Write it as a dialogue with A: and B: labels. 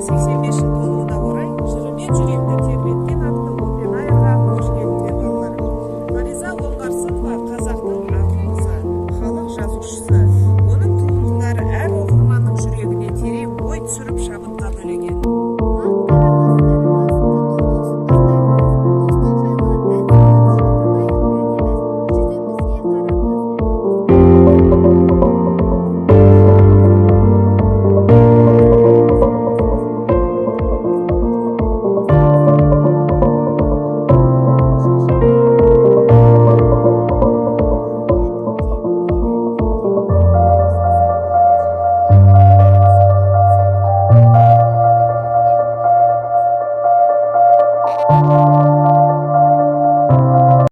A: 85 жыл толуына орай «Жырымен жүректі тербеткен» атты опен-айрға қош келдіңдер, балалар! Фариза Оңғарсынова – қазақтың ақын қызы, халық жазушысы. Оның туындылары әр оқырманның жүрегіне терең ой түсіріп, шабытқа бөлеген.
B: Ақ Қарабас, Сарыбас, тату дос достарымыз, достық жайлы ән салып шақыртайық, кәне, біз жүзімізге қарамыз, алғыс.